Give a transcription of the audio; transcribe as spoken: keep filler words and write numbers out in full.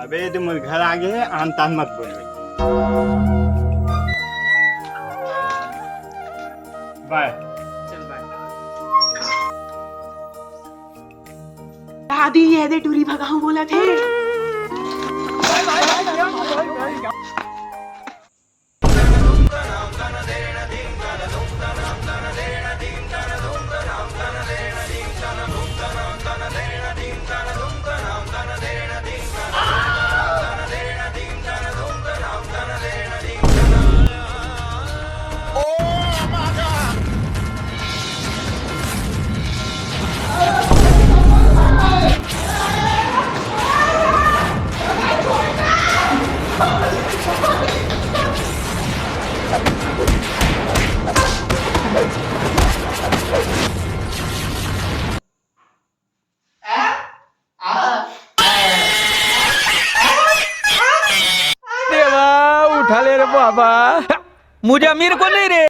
अबे, ये तो मोर घर आ गे हे, आन तान मत बोल। बाय। दादी, ये दे टूरी भगाहूं बोलत हे। देवा, उठा ले रे बाबा। मुझे अमीर को नहीं रे।